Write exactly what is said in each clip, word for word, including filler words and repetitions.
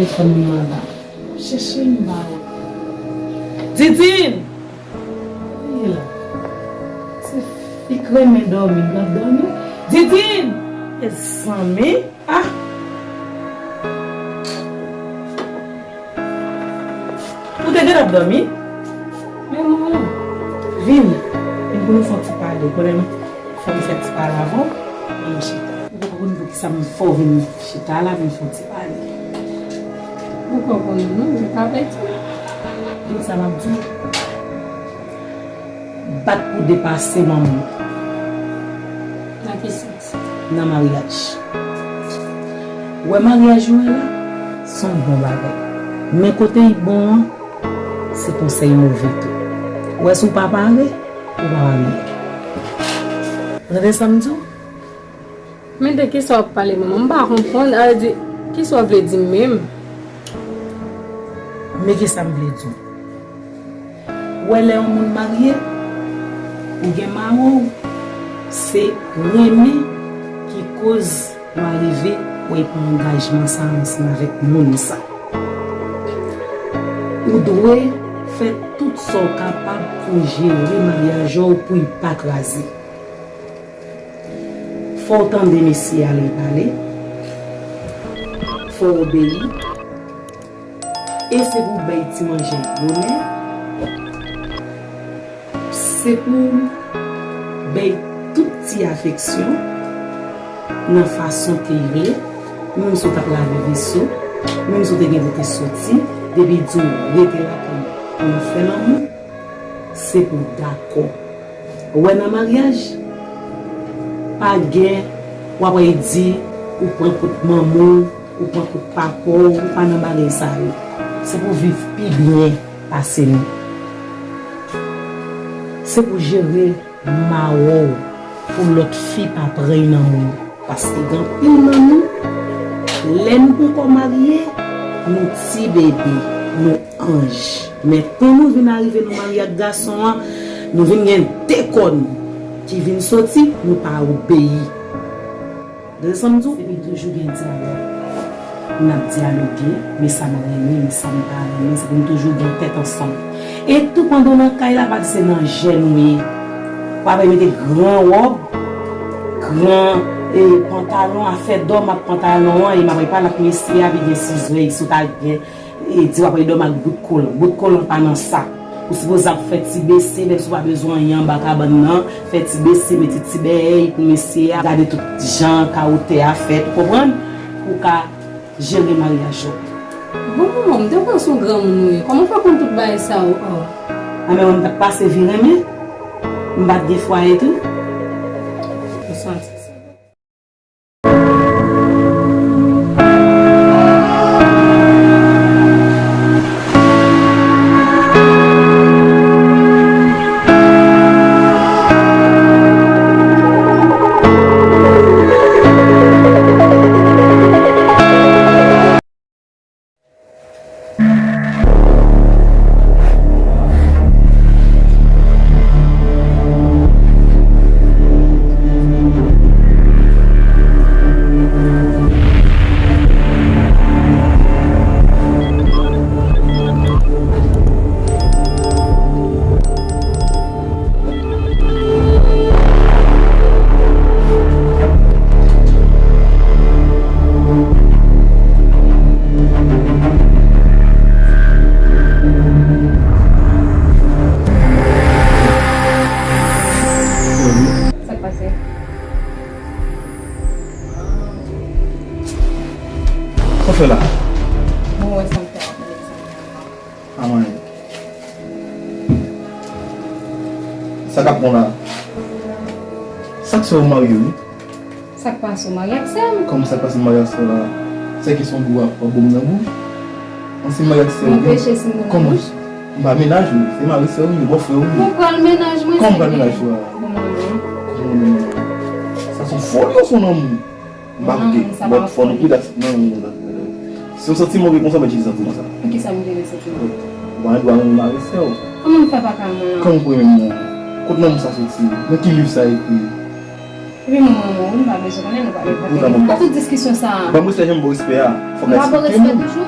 Telefòn nan la. Chèche m ba ou. Didine! Kote l ye la? Se fi k renmen dòmi, l ap dòmi. Didine! Mezanmi! Ah! Ou te gentan dòmi? Men manman, vin. Vin pou nou fè yon ti pale. Konnen fò nou fè ti pale avan. Vin chita. Ou poko konn poukisa m fè w vin chita la, vin fè yon ti pale. Ou poko konn non, je pa vle di. Tout sa m ap di w. Bat pou depase manman. Nan ki sans? Nan maryaj. Ou wè maryaj ou wè la, se yon bon bagay. Men kote l bon an, se konsèy move tou. Ou wè si w pa pare, ou pa marye. Ou tande sa m di w? Men de kisa w ap pale, manman? M pa konprann. A di, kisa w vle di menm? Men kisa m vle di w. Ou wè lè yon moun marye, ou gen mari w, se renmen ki koz ou arive wè l pran angajman sa ansanm avèk moun sa. Ou dwe fè tout sa w kapab pou w jere maryaj ou pou l pa kraze. Fò w tande mesye a lè l pale. Fò w obeyi. E se pou w bay ti manje bonè. Se pou w bay tout ti afeksyon nan fason ke l vle. Menm si w t ap lave veso, menm si w te gen pou te soti, depi l di w rete lakay pou nou fè lanmou, se pou w dakò. Ou wè nan maryaj, pa gen, w ap di, ou pran kout manman w, ou pran kout papa w, ou pa nan bagay sa yo. Se pou w viv pi byen pase nou. Se pou w jere mawon w pou lòt fi pa pran l nan men w. Paske gen anpil nan nou, lè n poko marye, nou ti bebe, nou anj. Men tan nou vin arive nou marye ak gason an, nou vin gen de kòn ki vin soti, nou pa obeyi. Tande sa m di w? Epi toujou gen dyalòg. N ap dyaloge, men sa m renmen, men sa m pa renmen, se pou n toujou gen tèt ansanm. E tou pandan w nan kay la, pa di se nan jèn ou ye. W ap mete gran wòb, gran, e, pantalon, afè dòm ak pantalon an, e m ap pale ak mesye a, epi gen sizwèy, si w ta gen, e, di w ap dòm ak bout kolan. Bout kolan pa nan sa. Ou sipoze ap fè ti bese, menm si w pa bezwen anyen anba kabann nan, fè ti bese, mete ti bèyèy pou mesye a, gade tout jan kawotè a fèt, ou konprann? Pou w ka jere maryaj ou. Bon, manman, m te kwè se yon granmoun ou ye. Kòman w fè konn tout bagay sa yo? Oh. A, men mwen, m t ap pase vi renmen. M pa t gen fwaye tou. Ou santi sa. Sa k pase? Sa w fè la? Bon, wè sa m fè. Amen. Sa k ap bon la? Sa k fè w marye, wi? Sa k pase, w marye ak sè m? Kòman sa k pase, m marye ak sè w la? Sè ki son gwo ap pran bòm nan bouch? An si m marye ak sè w, m peche si m nan bouch? Kòman? M pa mennaj ou, se mari sè w m ye, bòfrè w m ye. Mwen pral mennaj mwen. Kòman pral mennaj ou a? Bon, mwen menm. Kòman mennaj ou? Sa son foli ou son lanmou? M pa koute. Bòt fò nou pli datik nan yon dat. Si w santi move konsa, mwen ki santi konsa. Poukisa m te vin santi move? Ou pa gen dwa renmen mari sè w. Kòman m fè pa ka renmen l? Kòman pou renmen l? Kot lanmou sa soti? Nan ki liv sa ekri? Epi mwen, mwen, mwen, m pa bezwen konnen, nou pa bezwen konnen. Nan tout diskisyon sa a. Ban m respè jan m ba w respè a. Fòk eksplike nou. M pa ba w respè toujou?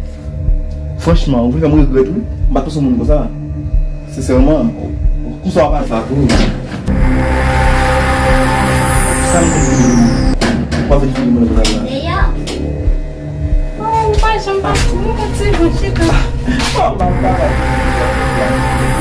Franchman, ou fè m regrèt, wi. M pa t panse yon moun konsa. Sensèman, konsa w ap pase ak ou. Sa m konn di w ap vin fini mwen nan bagay la. Oh, m pa janm pa fini, mwen konn se bon chita. Oh, m ap travay.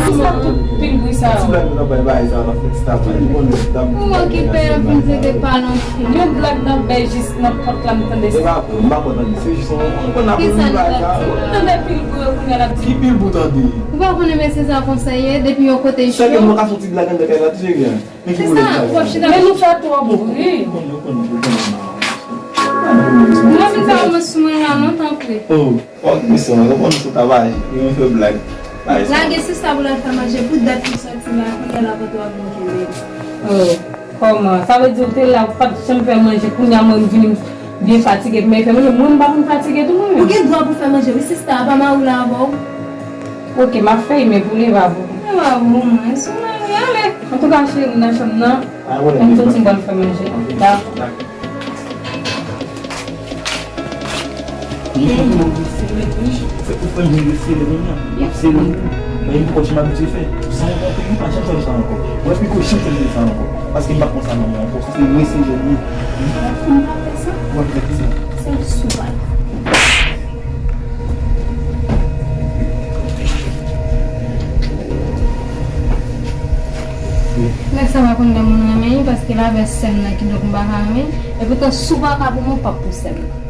Kisa tout pil bri sa yo? Ti blag nou t ap bay bagay sa nan fèt, ti t ap bay, nou konnen, ti t ap... Ou okipe, ap vin di de pa non. Yon blag nan bèj jis nan pòt la, m tande sa. E pa vre, m pa konn tande. Se jis yon, yon konn ap ri bagay sa. Kisa nou t ap di la? M tande pil bri yo kounye a l ap di. Ki pil bri w tande? Ou pa konnen mesye sa konsa ye, depi yon kote cho. Sèke mwen ka fè yon ti blag anndan kay la, ti cheri a. Men ki bri w ap di? Men nou fè twòp bri. Ou konnen, ou konnen, ou konnen. Mwen vin fè yon sou mwen la non, tanpri. Oh. Fòk mesye, mwen konprann sou travay, li renmen fè blag. Lage sista pou l al fè manje, pou dat li sòti la, kounye a la panto ap bon kenbe. Oh, kòman? Sa vle di ou te la, ou pa t janm fè manje, kounye a mwen m vini, m byen fatige, men fè manje, mwen m pa konn fatige tou mwen menm. Ou gen dwa pou fè manje, wi sista, pa mari w la avè w. Ok, m ap fè, men pou leve avè w. Leve avè w, mwen, sou mari, ale. Antouka, cheri, m nan chanm nan, m soti m pral fè manje. Dakò. Ou fè, ou fè moun yo sere moun nan. Y ap sere moun. Mwen menm kòm si m abitye fè. San yon konpli, m pa janm fè sa ankò. Mwen piko janm fè sa ankò. Paske m pa konsa nan mwen ankò. Se mwen sere moun. M pa fè sa. Mwen fè sa. Sèl sou pal. Nèg sa pa konn lè moun renmen li, paske l avè sè m nan, kidonk m pa ka renmen. Epoutan, si w pa ka pou mwen, w p ap pou sè m nan.